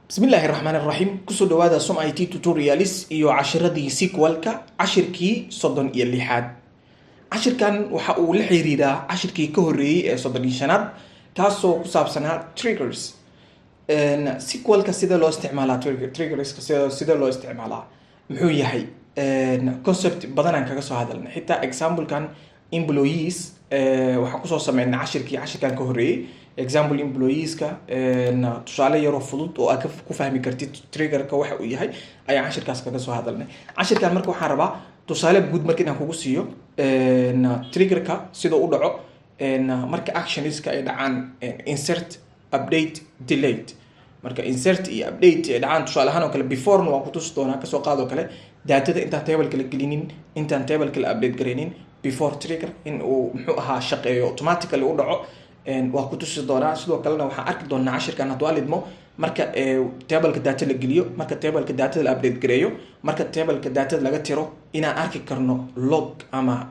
Bismillaahi raxmaani raxiim. Kusoo dhawaada Som IT Tutorials iyo cashiradii SQL-ka, cashirkii 36aad. Cashirkan waxa uu la xiriiraa cashirkii ka horreeyey ee 35aad, kaasoo ku saabsanaa triggers. SQL-ka sida loo isticmaalaa, triggerska sida loo isticmaalaa, muxuu yahay, concept badanaan kaga soo hadalnay. Xitaa examplekan employees waxaan kusoo sameynay cashirkii cashirkan ka horreeyey. Example employeeska, tusaale yaroo fudud oo aad ku fahmi kartid triggerka waxa uu yahay, ayaan cashirkaas kaga soo hadalnay. Cashirkan marka waxaan rabaa tusaale guud marka inaan kugu siiyo triggerka sida u dhaco marka actionska ay dhacaan: insert, update, delete. Marka insert iyo update ay dhacaan, tusaale ahaan oo kale, beforena waan kutusi doonaa. Kasoo qaad oo kale, daatada intaan tableka la gelinin, intaan tableka la update garaynin, before trigger in uu muxuu ahaa shaqeeyo, automatically u dhaco, waa ku tusi doonaa. Sidoo kalena waxaan arki doonaa cashirkan, hadduu alidmo, marka tableka data la geliyo, marka tableka datada la update gareeyo, marka tableka datada laga tiro, inaan arki karno log ama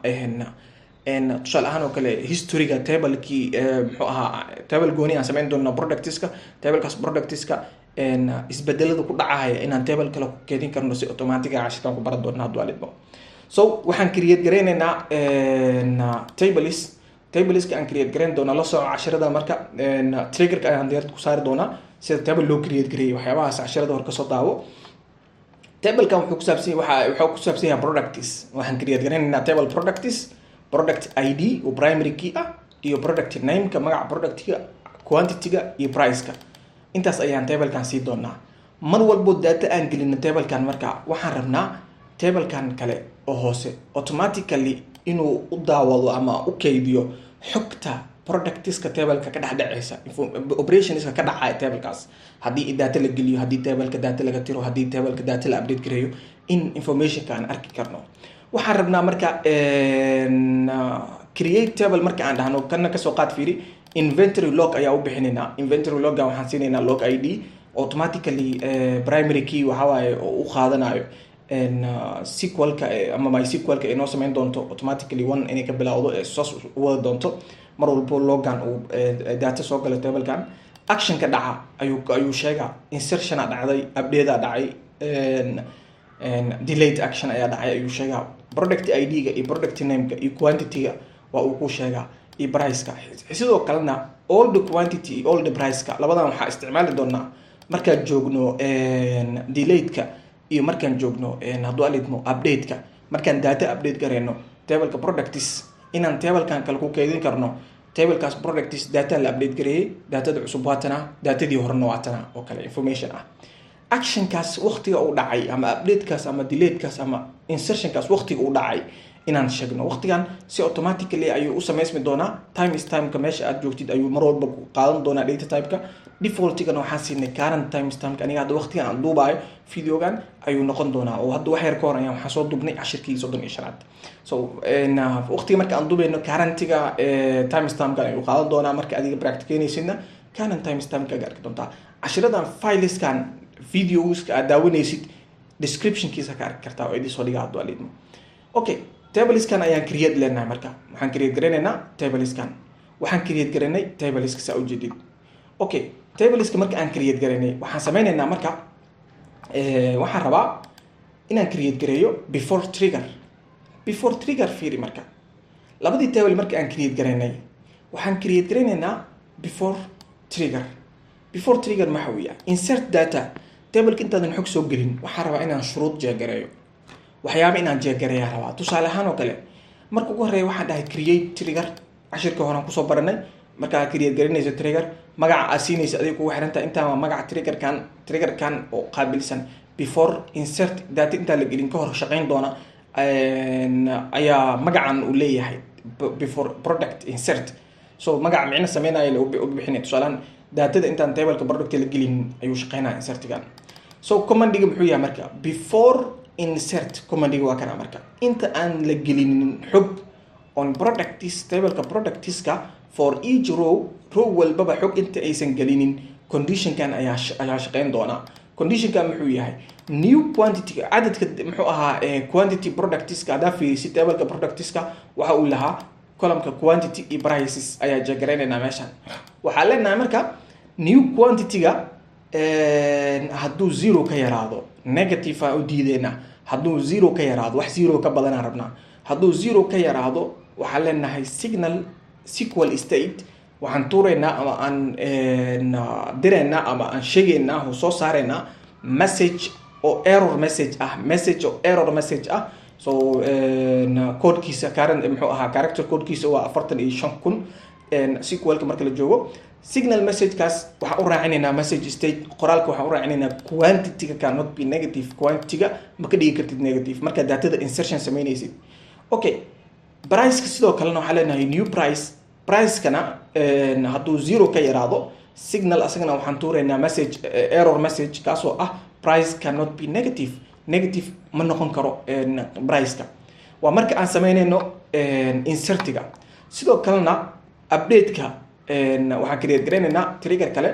tusaale ahaan oo kale historyga tablekii, muxuu ahaa, table gooni aan samayn doona productiska, tablekaas productiska isbedelada ku dhacaya inaan table kale ku keedin karno si automatic ah. Cashirkan ku baran doona hadduu alidmo. So waxaan create garaynaynaa tables. Tableska aan create garayn doona, la soco cashirada. Marka triggerka ayaan diyaarad ku saari doonaa, sida table loo create gareeyay, waxyaabahaas cashirada hor kasoo daawo. Tablekan wuxuu kusaabsan waxa wuxuu ku saabsan yahay products. Waxaan create garaynaynaa table products, product ID oo primary key ah iyo product nameka, magaca productga, quantity-ga iyo price-ka. Intaas ayaan tablekan sii doonaa. Mar walbo data aan gelino tablekan, marka waxaan rabnaa tablekan kale oo hoose automatically inuu u daawado ama u kaydiyo xogta productiska tableka ka dhex dhaceysa, operationska ka dhacaya tablekaas, haddii data la geliyo, haddii tableka data laga tiro, haddii tableka data la update gareeyo, in informationka aan arki karno. Waxaan rabnaa marka create table marka aan dhahno, kana kasoo qaad, fiiri, inventory log ayaa u bixinaynaa. Inventory logga waxaan siinaynaa log ID, automatically primary key waxa waaye oo u qaadanayo SQL-ka ama MySQL-ka ay noo sameyn doonto automatically one inay ka bilowdo, ee saas u wada doonto mar walbo logan uu data soo galo tablekan. Actionka dhaca ayuu sheegaa: insertiona dhacday, update dhacay, delete action ayaa dhacay ayuu sheegaa. Product ID-ga iyo product name-ka iyo quantity-ga waa uu ku sheegaa iyo price-ka. Sidoo kalena all the quantity iyo all the price-ka labadan waxaa isticmaali doonaa markaan joogno delete-ka iyo markaan joogno, hadduu alidmo, update-ka. Markaan data update gareyno tableka products, inaan tablekan kale ku keydin karno tablekaas products data la update gareeyey, datada cusub waatana, datadii horena waatana oo kale information ah. Actionkaas waqtiga uu dhacay ama updatekaas ama deletekaas ama insertionkaas waqtiga uu dhacay inaan sheegno. Waqtigan si automatically ayuu u samaysmi doonaa. Timestampka meesha aad joogtid ayuu mar walba qaadan doonaa data typeka. Defaultigana waxaan siinay current timestampka. Aniga hadda waqtigan aan duubaayo videogan ayuu noqon doonaa, oo hadda wax yar ka hor ayaan waxaan soo duubnay cashirkii 35aad. So waqtiga marka aan duubayno currentiga timestampkan ayuu qaadan doonaa. Marka adiga practiceynaysidna current timestampka arki doontaa. Cashiradan, fileskan, videoska aad daawanaysid descriptionkiisa ka arki kartaa oo idin soo dhiga, hadduu alidmo. Okay, tableskan ayaan create leenahay. Marka waxaan create garaynaynaa tableskan. Waxaan create garaynay tableska, saa ujeedid. Okay, tableska marka aan create garaynay, waxaan sameynaynaa marka, waxaan rabaa inaan create gareeyo before trigger. Before trigger, fiiri, marka labadii table marka aan create garaynay, waxaan create garaynaynaa before trigger. Before trigger maxa weeya? Insert data, tableka intaadan xog soo gelin, waxaan rabaa inaan shuruud check gareeyo, waxyaaba inaan check gareeyaa rabaa. Tusaale ahaan oo kale, marka ugu horreeya waxaan dhahay create trigger. Cashirka horaan kusoo baranay, markaa create garanayso trigger, magaca aad siinaysa adiga kugu xirantahay. Intaan waa magaca triggerkan, triggerkan oo qaabilsan before insert data, intaan la gelin ka hor shaqayn doona ayaa magacan uu leeyahay, before product insert. So magaca micno sameynaya la u bixinaya. Tusaalehaan, datada intaan tableka product la gelin ayuu shaqeynaya insertigan. So commandiga muxuu yahay marka? Before insert commandiga waa kana. Marka inta aan la gelinin xog on products, tableka productiska, for each row, row walbaba xog inta aysan gelinin, conditionkan ayaa shaqeyn doona. Conditionkan muxuu yahay? New quantity, cadadka, muxuu ahaa, quantity productiska. Haddaa fiirisid tableka productiska, waxa uu lahaa columnka quantity iyo prices ayaa check garaynaynaa. Meeshan waxaa leenahay marka new quantity-ga Hadduu zero ka yaraado, negative aan u diideynaa. Hadduu zero ka yaraado, wax zero ka badanaan rabnaa. Hadduu zero ka yaraado, waxaan leenahay signal SQL state. Waxaan tuuraynaa ama aan diraynaa ama aan sheegaynaa oo soo saaraynaa message oo error message ah, message oo error message ah. So codekiisa current muxuu ahaa? Character codekiisa waa 45,000 SQL-ka marka la joogo. Signal messagekaas waxaan u raacinaynaa message state. Qoraalka waxaan u raacinaynaa quantity-ga cannot be negative. Quantity-ga ma ka dhigi kartid negative markaa datada insertion sameynaysid. Okay, priceka sidoo kalena waxaan leenahay new price. Pricekana hadduu zero ka yaraado, signal asagana waxaan tuuraynaa message, error message, kaasoo ah price cannot be negative. Negative ma noqon karo priceka. Waa marka aan sameynayno insertiga. Sidoo kalena update-ka waxaan create garaynaynaa trigger kale,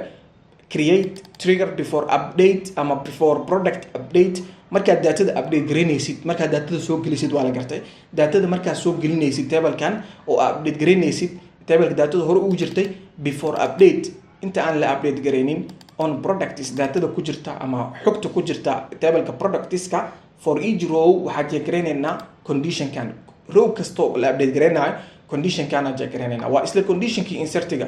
create trigger before update ama before product update. Markaad datada update garaynaysid, markaad datada soo gelisid, waa la gartay, datada markaad soo gelinaysid tablekan oo aad update garaynaysid tableka datada hore ugu jirtay, before update, inta aan la update garaynin, on products datada ku jirta ama xogta ku jirta tableka productska, for each row waxaa check garaynaynaa conditionkan. Row kastoo la update garaynayo, conditionkan check garaynayna. Waa isla conditionkii insertiga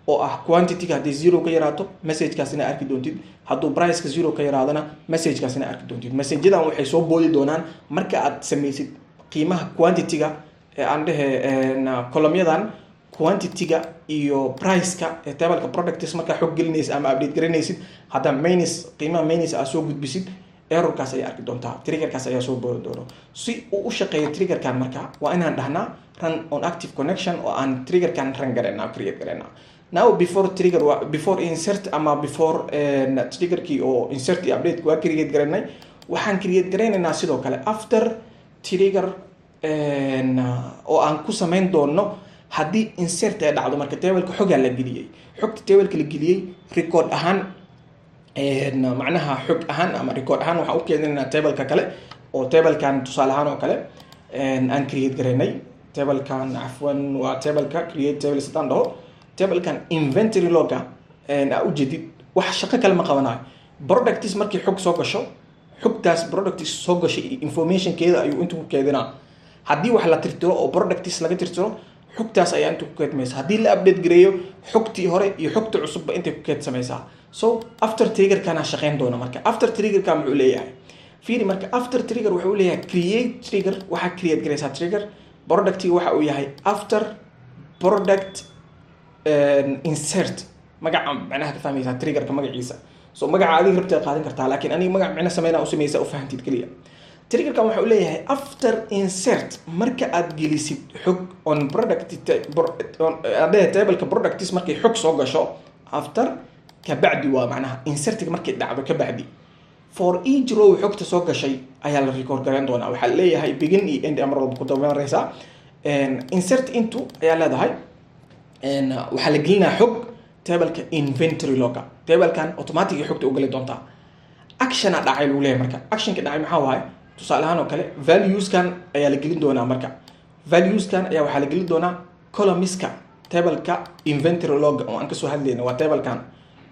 oo ah quantity-ga haddii zero ka yaraato, messagekaas ina arki doontid. Hadduu priceka zero ka yaraadana, messagekaas ina arki doontid. Messageyadan waxay soo boodi doonaan marka aad samaysid qiimaha quantity-ga ee aan dhehe columnyadan quantity-ga iyo price-ka ee tableka products. Markaa xog gelinaysid ama update garanaysid, haddaa minus, qiimaha minus aad soo gudbisid, errorkaas ayaa arki doontaa, triggerkaas ayaa soo boodi doono. Si uu u shaqeeyo triggerkan marka, waa inaan dhahnaa run on active connection oo aan triggerkan run garaynaa, create garaynaa. Now before trigger waa before insert ama before triggerkii oo insert iyo update waa create garaynay. Waxaan create garaynaynaa sidoo kale after trigger oo aan ku samayn doono haddii insert ay dhacdo. Marka tableka xogaa la geliyey, xogta tableka la geliyey record ahaan, macnaha xog ahaan ama record ahaan, waxaan u keeninaynaa tableka kale oo tablekan tusaale ahaan oo kale aan create garaynay. Tablekan, cafwan, waa tableka create table sidaan dhaho, tablekan inventory logga aa ujeedid, wax shaqo kale ma qabanayo. Products markii xog soo gasho, xogtaas products soo gashay informationkeeda ayuu inta ku keedinaa. Haddii wax la tirtiro oo products laga tirtiro, xogtaas ayaa inta ku keedmaysa. Haddii la update gareeyo, xogtii hore iyo xogta cusubba intay ku keedsamaysaa. So after triggerkana shaqeyn doona. Marka after triggerka muxuu leeyahay? Fiiri, marka after trigger wuxuu leeyahay create trigger. Waxaa create garaysaa trigger productiga waxa uu yahay after product insert. Magaca macnaha ka fahmaysaa triggerka magaciisa. So magaca adiga rabta qaadan kartaa, laakiin aniga magac micno sameynaa u sameysa u fahantid keliya. Triggerkan waxa uu leeyahay after insert, marka aad gelisid xog on product adhe tableka products, markay xog soo gasho, after kabacdi, waa macnaha insertiga markay dhacdo kabacdi, for each row xogta soo gashay ayaa la record gareyn doonaa. Waxaa leeyahay begin iyo end amar walba ku dabamareysaa. Insert into ayaa leedahay. Waxaa la gelinaa xog tableka inventory logga. Tablekan automatic xogta u gali doontaa. Actiona dhacay lagu leeyahay. Marka actionka dhacay maxaa waaye? Tusaale ahaan oo kale valueskan ayaa la gelin doonaa. Marka valueskan ayaa waxaa la gelin doonaa columniska tableka inventory logga oo aan kasoo hadlayna. Waa tablekan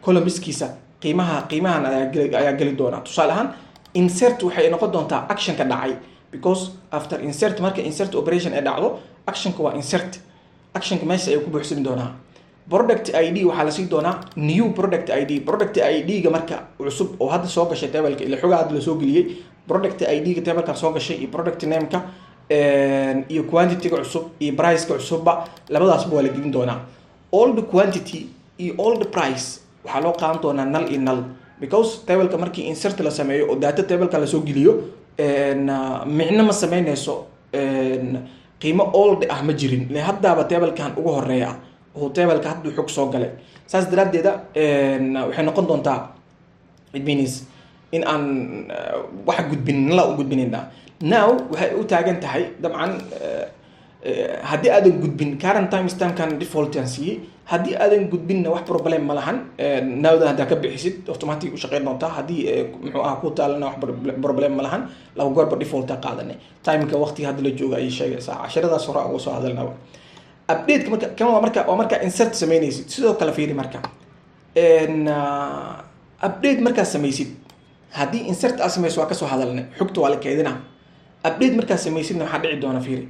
columniskiisa qiimaha, qiimahan ayaa geli doonaa. Tusaale ahaan insert waxay noqon doontaa actionka dhacay, because after insert, marka insert operation ay dhacdo, actionka waa insert. Actionka meesha ay ku buuxsami doonaa. Product ID waxaa la sii doonaa new product ID. Product ID-ga marka cusub oo hadda soo gashay tableka, ila xogaa hadda lasoo geliyey product ID-ga tablekan soo gashay iyo product name-ka iyo quantity-ga cusub iyo price-ka cusubba, labadaasba waa la gelin doonaa. Old quantity iyo old price waxaa loo qaadan doonaa null iyo null, because tableka markii insert la sameeyo oo data tableka lasoo geliyo, micno ma sameyneyso. Qiimo old ah ma jirin le, haddaaba tablekan ugu horeeya oo tableka hadduu xog soo galay. Saas daraaddeeda waxay noqon doontaa, it means in aan wax gudbin, nala u gudbinayna. Now waxay u taagan tahay dabcan haddii aadan gudbin current time stampkan default aan siiyey, haddii aadan gudbinna wax problem ma lahan. Nowda haddaa ka bixisid, automatic u shaqeyn doontaa. Haddii muxuu ah ku taalana, wax problem ma lahan. Laba goorba default qaadanay. Timeka waqtiga hadda la jooga ayay sheegaysaa. Casharadaas hore uga soo hadalnaba updateka. Marka kan waa marka insert sameynaysid. Sidoo kale fiiri, marka Update markaad samaysid, haddii insert aad samayso, waa kasoo hadalnay, xogta waa la keedinaa. Update markaad samaysidna waxaa dhici doona, fiiri,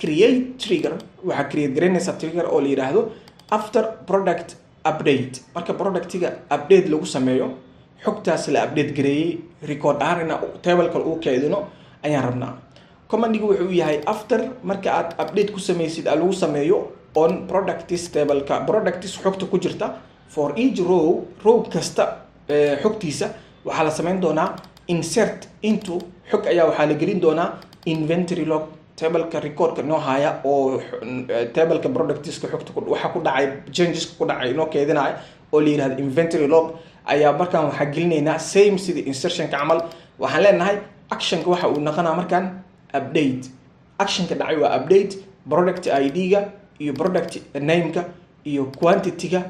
create trigger. Waxaa create garaynaysaa trigger oo la yidhaahdo after product update. Marka productiga update lagu sameeyo, xogtaas la update gareeyey record ahaan ina table kale uu keedino ayaan rabnaa. Commandigu wuxuu yahay after, marka aad update ku samaysid, lagu sameeyo on products, tableka products xogta ku jirta, for each row, row kasta xogtiisa waxaa la sameyn doonaa insert into, xog ayaa waxaa la gelin doonaa inventory log, tableka recordka noo haya oo tableka productska xogta waxa ku dhacay, changeska ku dhacay noo keedinaya oo la yihahdo inventory log ayaa markaan waxaa gelinaynaa. Same sidii insertionka camal, waxaan leenahay actionka waxa uu noqonaa markaan update. Actionka dhacay waa update. Product ID-ga iyo product name-ka iyo quantity-ga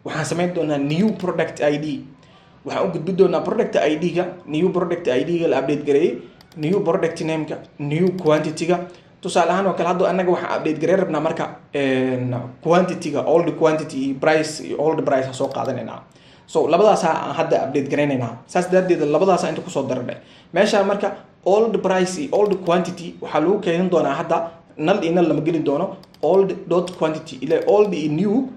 waxaan samayn doonaa new product ID. Waxaan u gudbi doonaa product ID-ga, new product ID-ga la update gareeyey, new product name-ka, new quantity-ga. Tusaale ahaan oo kale, hadda annaga waxaan update gareyn rabnaa marka quantity-ga, old quantity iyo price iyo old price soo qaadanaynaa. So labadaasaa aan hadda update garaynaynaa. Saas daraaddeed labadaasa inta kusoo daranay meesha. Marka old price iyo old quantity waxaa lagu keydin doonaa hadda null iyo null lama gelin doono. Old dot quantity, ila old iyo new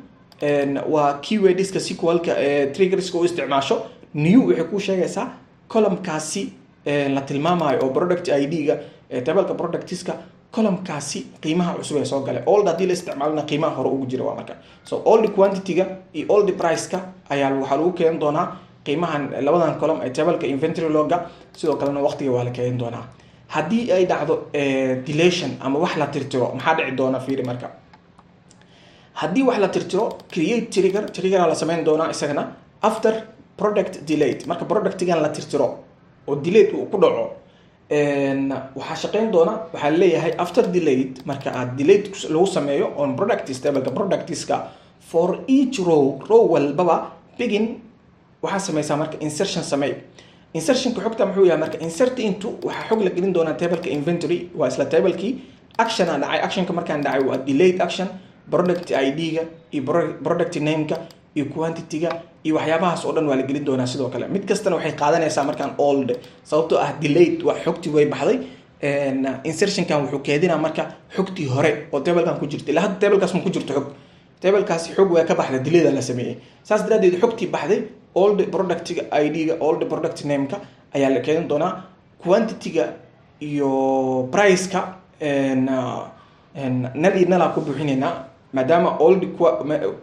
waa keywordska SQL-ka ee triggerska u isticmaasho. New waxay kuu sheegaysaa columnkaasi la tilmaamayo oo product ID-ga ee tableka productiska, columnkaasi qiimaha cusub ee soo galay. Old haddii la isticmaalona, qiimaha hore ugu jira waa marka. So old quantity-ga iyo old price-ka ayaa waxaa lagu keenin doonaa qiimahan labadan column ee tableka inventory logga. Sidoo kalena waqtiga waa la keenin doonaa. Haddii ay dhacdo deletion ama wax la tirtiro, maxaa dhici doona? Fiiri marka, haddii wax la tirtiro, create trigger, trigger la sameyn doonaa isagana after product delete. Marka productigan la tirtiro oo delete uu ku dhaco, waxaa shaqeyn doona, waxaa leeyahay after delete, marka aad delete lagu sameeyo on products, tableka productiska, for each row, row walbaba, begin waxaa sameysaa marka insertion sameey. Insertionka xogta muxuu yahay? Marka insert into, waxaa xog la gelin doonaa tableka inventory, waa isla tablekii. Action aan dhacay, actionka markaan dhacay waa delete action. Product ID-ga iyo product name-ka iyo quantity-ga iyo waxyaabahaas oo dhan waa la gelin doonaa. Sidoo kale mid kastana waxay qaadanaysaa markaan old, sababtoo ah delete waa xogtii way baxday. Insertionkan wuxuu keedinaa marka xogtii hore oo tablekan ku jirta. Ilaa hadda tablekaas ma ku jirto xog, tablekaasi xog waa ka baxday, delete la sameeyey. Saas daraaddeed xogtii baxday, old productiga ID-ga, old product name-ka ayaa la keedin doonaa, quantity-ga iyo price-ka null iyo null aa ku buuxinaynaa, maadaama old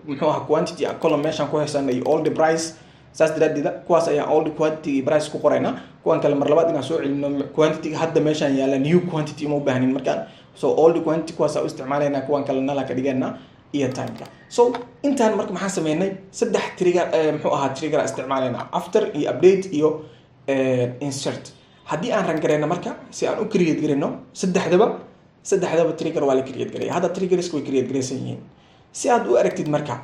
muxuu ahaa quantity column meeshaan ku haysana iyo old price. Saas daraaddeed kuwaas ayaan old quantity iyo price ku qoraynaa. Kuwan kale mar labaad inaan soo celino quantity hadda meeshaan yaalla, new quantity uma u baahnin markaan. So old quantity kuwaas u isticmaalaynaa, kuwan kale null ka dhiganaa iyo timeka. So intaan marka maxaan sameynay? Saddex trigger, muxuu ahaa, trigger isticmaalaynaa: after iyo update iyo insert. Haddii aan run gareyno marka, si aan u create gareyno saddexdaba trigger, waa la create gareya. Hadda triggerska way create gareysan yihiin si aad u aragtid. Marka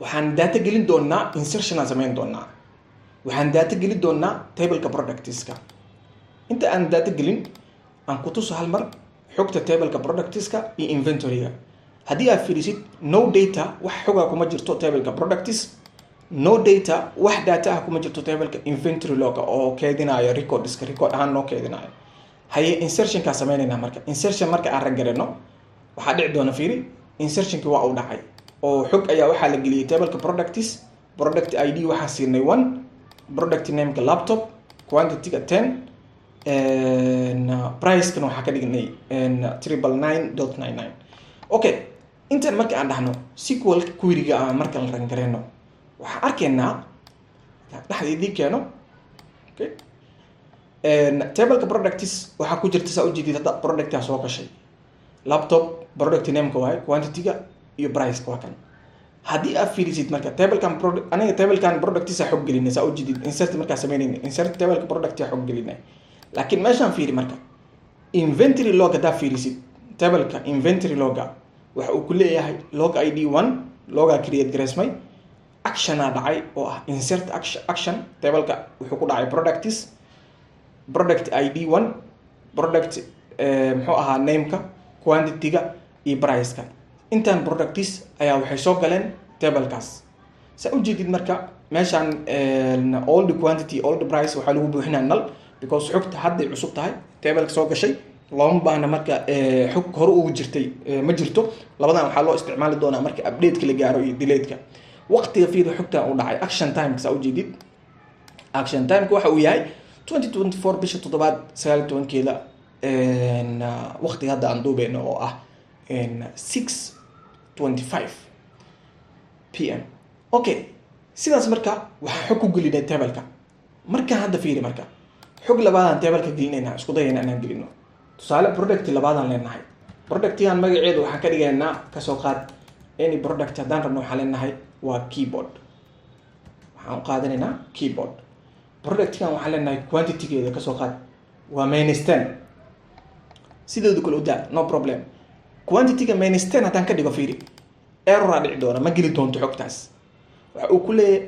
waxaan data gelin doonaa, insertion aan sameyn doonaa, waxaan data gelin doonaa tableka productiska. Inta aan data gelin, aan ku tuso hal mar xogta tableka productiska iyo inventoryga. Haddii aad fiirisid, no data, wax xogaa kuma jirto tableka products. No data, wax data ah kuma jirto tableka inventory logga oo keedinayo recordska, record ahaan noo keedinayo. Haye, insertionkaa sameynaynaa. Marka insertion marka aan run gareyno, waxaa dhici doona, fiiri, insertionki waa uu dhacay oo xog ayaa waxaa la geliyay tableka products. Product ID waxaa siinay 1, product nameka laptop, quantity-ga 10, pricekana waxaa ka dhignay 999.99. Okay, intan marka aan dhahno, SQL queryga aan marka la run gareyno, waxaan arkaynaa dhexda idii keeno. Okay, tableka products waxaa ku jirta, saa ujeedid, hadda productaa soo gashay laptop, product nameka waaye, quantity-ga iyo priceka waa kan. Haddii aad fiirisid marka tablekan product, aniga tablekan productisa xog gelinay, saa ujeedid, insert markaa sameynayna, insert tableka productia xog gelinay. Laakiin meeshaan fiiri marka inventory log. Haddaa fiirisid tableka inventory logga, waxa uu ku leeyahay log ID 1, logaa create gareysmay, actionaa dhacay oo ah insert action. Tableka wuxuu ku dhacay products, product ID 1, product muxuu ahaa nameka, quantity-ga iyo priceka. Intaan products ayaa waxay soo galeen tablekaas, saa ujeedid. Marka Meeshaan old quantity, old price waxaa lagu buuxinaa null, because xogta hadday cusub tahay, tableka soo gashay, looma baahna. Marka xog hore ugu jirtay ma jirto. Labadan waxaa loo isticmaali doonaa marka updateka la gaaro iyo deleteka. Waqtiga fiida xogtan uu dhacay, action timeka, saa ujeedid, action timeka waxa uu yahay 2024 bisha toddobaad 19-keeda, waqtiga hadda aan duubeyno oo ah 6:25 p.m. Okay, sidaas marka waxaan xog ku gelinay tableka. Markaan hadda fiiri, marka xog labaadaan tableka gelinayna, isku dayayna inaan gelino. Tusaale, product labaadaan leenahay. Productigan magaceedu waxaan ka dhigaynaa, kasoo qaad, any product haddaan rabno, waxaan leenahay waa keyboard. Waxaan u qaadanaynaa keyboard. Productgan waxaan leenahay quantitygeeda kasoo qaad waa -10. Sideedu kale u daa, no problem. Quantityga -10 haddaan ka dhigo, fiiri, erroraa dhici doona, ma geli doonto xogtaas. Waxa uu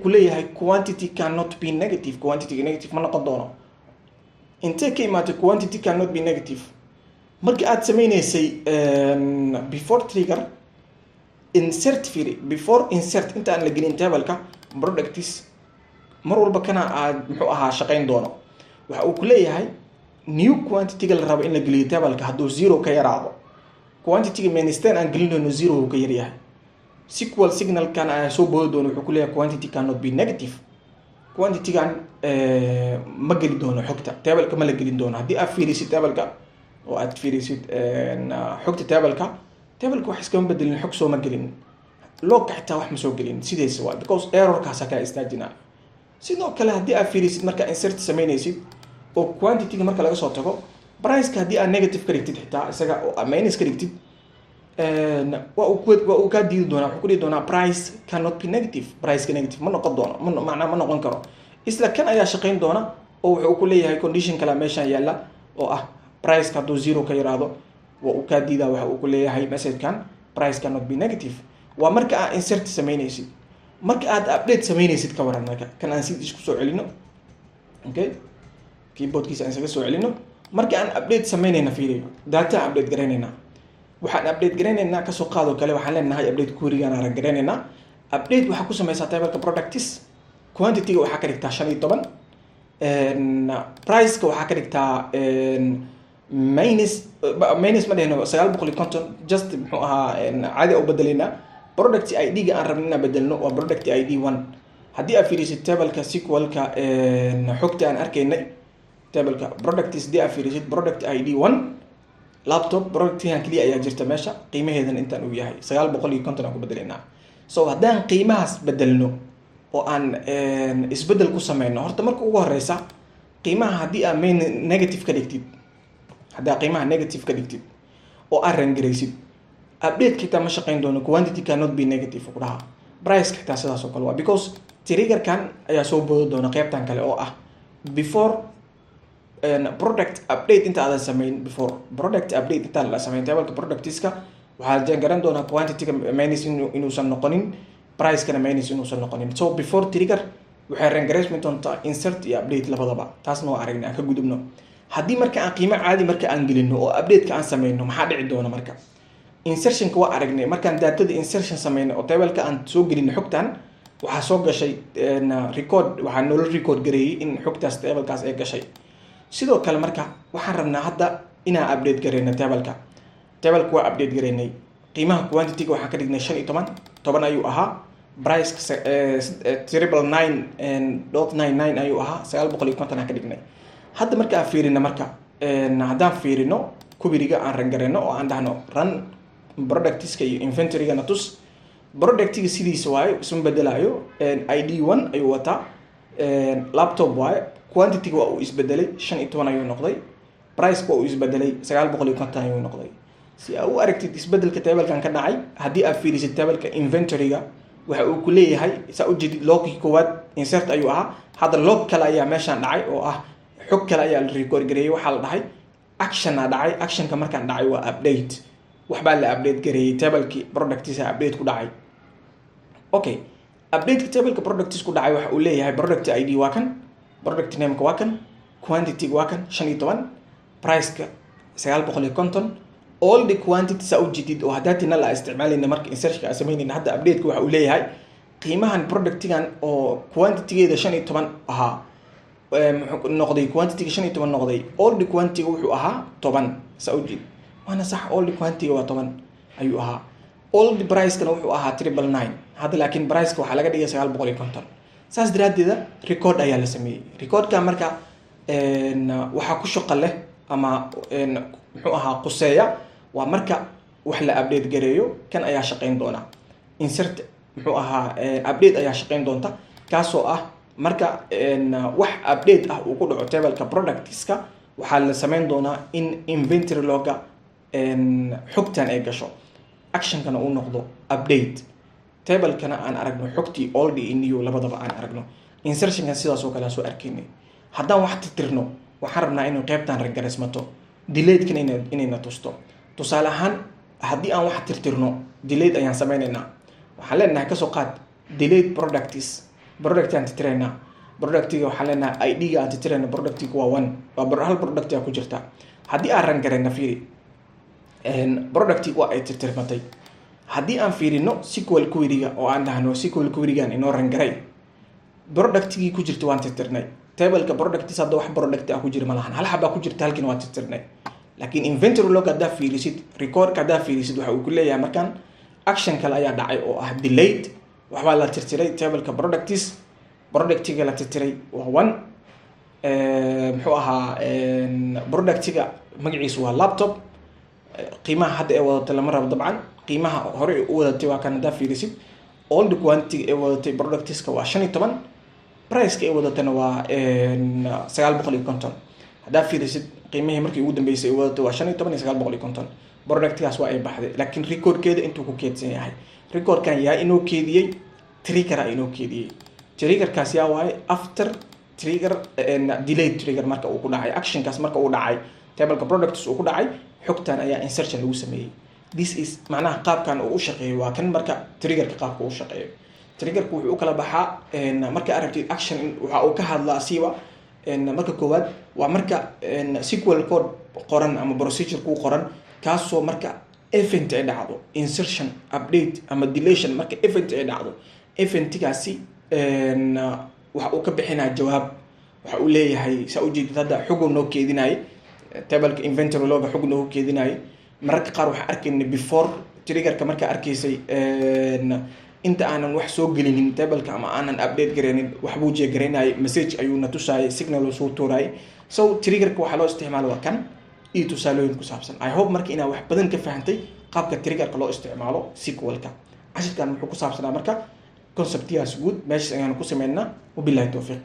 kuleeyahay "Quantity cannot be negative." Quantity negative ma noqon doono. Intee ka imaatay "quantity cannot be negative"? Markii aad sameyneysay before trigger insert, fiiri, before insert, inta aan la gelin tableka products, mar walba kana aad muxuu ahaa shaqayn doono. Waxa uu kuleeyahay new quantity-ga la rabo in la geliyo tableka hadduu zero ka yaraado, quantity-ga -10 aan gelinayno zero uu ka yaryahay, SQL signalkan ayaa soo boodi doono. Wuxuu kuleeyahay "Quantity cannot be negative." Quantity-gan ma geli doono xogta tableka, ma la gelin doono. Haddii aad fiirisid tableka oo aad fiirisid xogta tableka, tableka wax iskama bedelin, xog soo ma gelin, logka xitaa wax ma soo gelin. Sideesa waa because errorkaasa kaa istaajinaa. Sidoo kale, haddii aad fiirisid markaa insert samaynaysid oo quantity-ga marka laga soo tago, priceka haddii aad negative ka dhigtid, xitaa isaga oo minus ka dhigtid, waa uu kaa diidi doonaa. Wuxuu ku dhihi doonaa "Price cannot be negative." Priceka negative ma noqon doono, ma macnaa ma noqon karo. Isla kan ayaa shaqayn doona oo wuxuu ku leeyahay condition kale meeshan yaalla oo ah priceka hadduu zero ka yaraado, waa uu kaa diidaa. Waxa uu ku leeyahay messagekan "Price cannot be negative." Waa marka aad insert samaynaysid. Marka aad update samaynaysid, ka waran? Marka kan aan si isku soo celino, okay, keyboardkiisa aan isaga soo celino. Marka aan update samaynayna, fiiriyo, data aan update garaynaynaa. Waxaan update garaynaynaa, kasoo qaadoo kale, waxaan leenahay update querygaan aan garaynaynaa. Update waxaa ku sameysaa tableka products, quantity-ga waxaa ka dhigtaa 15, priceka waxaa ka dhigtaa minus, minus ma dhehno, 950, just muxuu ahaa caadi u bedelaynaa. Product ID-ga aan rabno inaan bedelno waa product ID 1. Haddii aad fiirisid tableka SQL-ka, xogta aan arkaynay tableka products, haddii aad fiirisid product ID 1, laptop, productigan keliya ayaa jirta meesha, qiimaheedana intaan uu yahay 950 aan ku bedelaynaa. So haddaan qiimahaas bedelno oo aan isbedel ku sameyno, horta marka ugu horeysa qiimaha haddii aad main negative ka dhigtid, haddaa qiimaha negative ka dhigtid oo aad run garaysid, update xitaa ma shaqeyn doono. "Quantity cannot be negative" ku dhaha. Price xitaa sidaas oo kale waa, because triggerkan ayaa soo boodi doona qeybtan kale oo ah before product update. Inta aadan sameyn before product update, intaan la sameyn tableka productiska, waxaa garan doonaa quantity-ga minus inuusan noqonin, pricekana minus inuusan noqonin. So before trigger waxay run garaysmi doontaa insert iyo update labadaba. Taasna waa aragnay, aan ka gudubno. Haddii marka aan qiimo caadi marka aan gelino oo updateka aan sameyno, maxaa dhici doona? Marka insertionka waa aragnay. Markaan datada insertion sameyno oo tableka aan soo gelino xogtan, waxaa soo gashay record, waxaa noola record gareeyey in xogtaas tablekaas ay gashay. Sidoo kale marka waxaan rabnaa hadda inaan update gareyno tableka. Tableka waa update gareynay. Qiimaha quantity-ga waxaan ka dhignay 15, 10 ayuu ahaa. Priceka 999.99 ayuu ahaa, 950 aan ka dhignay. Hadda marka aan fiirino, marka haddaan fiirino queryga aan run gareyno oo aan dhahno run, productiska iyo inventorygana tus. Productiga sidiisa waayo, isma bedelaayo, ID 1 ayuu wataa, laptop waayo. Quantity-ga waa uu isbedelay, 15 ayuu noqday. Priceka waa uu isbedelay, 950 ayuu noqday. Si aa u aragtid isbedelka tablekan ka dhacay, haddii aad fiirisid tableka inventoryga, waxa uu ku leeyahay, saa ujeedid, logkii koowaad insert ayuu ahaa. Hadda log kale ayaa meeshaan dhacay oo ah xog kale ayaa la record gareeyey. Waxaa la dhahay actiona dhacay. Actionka markaan dhacay waa update, waxbaa la update gareeyey, tablekii productisa update ku dhacay. Okay, updateka tableka productis ku dhacay waxa uu leeyahay product ID waa kan, product nameka waa kan, quantity waa kan 15, priceka 950. All the quantity, saa u jeedid, oo haddaa tina la isticmaalayna marka insertionka aan samaynayna, hadda updateka waxa uu leeyahay qiimaha Qiimahan productigan oo quantitygeeda 15 ahaa muxuu noqday? Quantityga 15 noqday. Old quantity wuxuu ahaa 10, saa ujeed, waana sax. Old quantity waa 10 ayuu ahaa. Old pricekana wuxuu ahaa 999. Hadda laakiin priceka waxaa laga dhigay 950. Saas daraaddeeda record ayaa la sameeyey. Recordka marka waxaa ku shaqo leh ama muxuu ahaa quseeya waa marka wax la update gareeyo, kan ayaa shaqeyn doona. Insert, muxuu ahaa, update ayaa shaqeyn doonta, kaasoo ah marka wax update ah uu ku dhaco tableka productska, waxaa la sameyn doonaa in inventory logga xogtan ay gasho, actionkana uu noqdo update, tablekana aan aragno xogtii old iyo new labadaba aan aragno. Insertionkan sidaas oo kale aan soo arkaynay. Haddaan wax tirtirno, waxaan rabnaa inuu qaybtan run gareysmato, deleteka inayna tusto. Tusaale ahaan, haddii aan wax tirtirno, delete ayaan sameynaynaa. Waxaan leenahay, kasoo qaad, delete products. Product aan tirtiraynaa. Productiga waxaan leenahay id-ga aan tirtirayna productiga waa one, waa hal product aa ku jirta. Haddii aan run garayna, fiiri, productiga waa ay tirtirmatay. Haddii aan fiirino SQL query-ga oo aan dhahno SQL query-gan inoo run garay, productigii ku jirta waan tirtirnay. Tableka products hadda wax product ah ku jira ma lahan, hal xabaa ku jirta, halkiina waan tirtirnay. Laakiin inventory log haddaa fiirisid, recordka haddaa fiirisid, waxa uu ku leeyahay markaan action kale ayaa dhacay oo ah delete. Waxbaa la tirtiray tableka products. Productiga la tirtiray waa one. Muxuu ahaa, productiga magaciisu waa laptop. Qiimaha hadda ee wadatay lama rabo dabcan, qiimaha hore u wadatay waa kan. Haddaa fiirisid, old quantity ee wadatay productiska waa 15, priceka ay wadatana waa 950. Haddaa fiirisid, qiimihii markii ugu dambeysay ay wadatay waa 15 iyo 950. Productgaas waa ay baxday, laakiin recordkeeda intuu ku keedsan yahay. Recordkan yaa inoo keediyey? Trigger inoo keediyey. Triggerkaas yaa waaye? After trigger, delete trigger marka uu ku dhacay, actionkaas marka uu dhacay, tableka products uu ku dhacay, xogtan ayaa insertion lagu sameeyey. This is macnaha qaabkan uu u shaqeeyo waa kan. Marka triggerka qaabka uu shaqeeyo, triggerku wuxuu u kala baxaa marka aad rabtid action, waxa uu ka hadlaa asiba. Marka koowaad waa marka SQL code qoran ama procedure kuu qoran, kaasoo marka event ay dhacdo, insertion, update ama deletion, marka event ay dhacdo, eventgaasi waxa uu ka bixinaya jawaab. Waxa uu leeyahay, saa ujeedid, hadda xoguu noo keedinayay tableka inventory logga, xog noogu keedinayay. Mararka qaar waxaan arkayna before triggerka markaa arkaysay, inta aanan wax soo gelinin tableka ama aanan update gareynin, waxbuu check garaynayay, message ayuu na tusaayay, signal uu soo tuurayay. So triggerka waxaa loo isticmaalo waa kan iyo tusaalooyin ku saabsan. I hope marka inaad wax badan ka fahantay qaabka triggerka loo isticmaalo SQL-ka. Cashirkan wuxuu ku saabsanaa marka conceptiyaas guud. Meeshaas ayaanu ku sameynaa. Wabillahi towfiiq.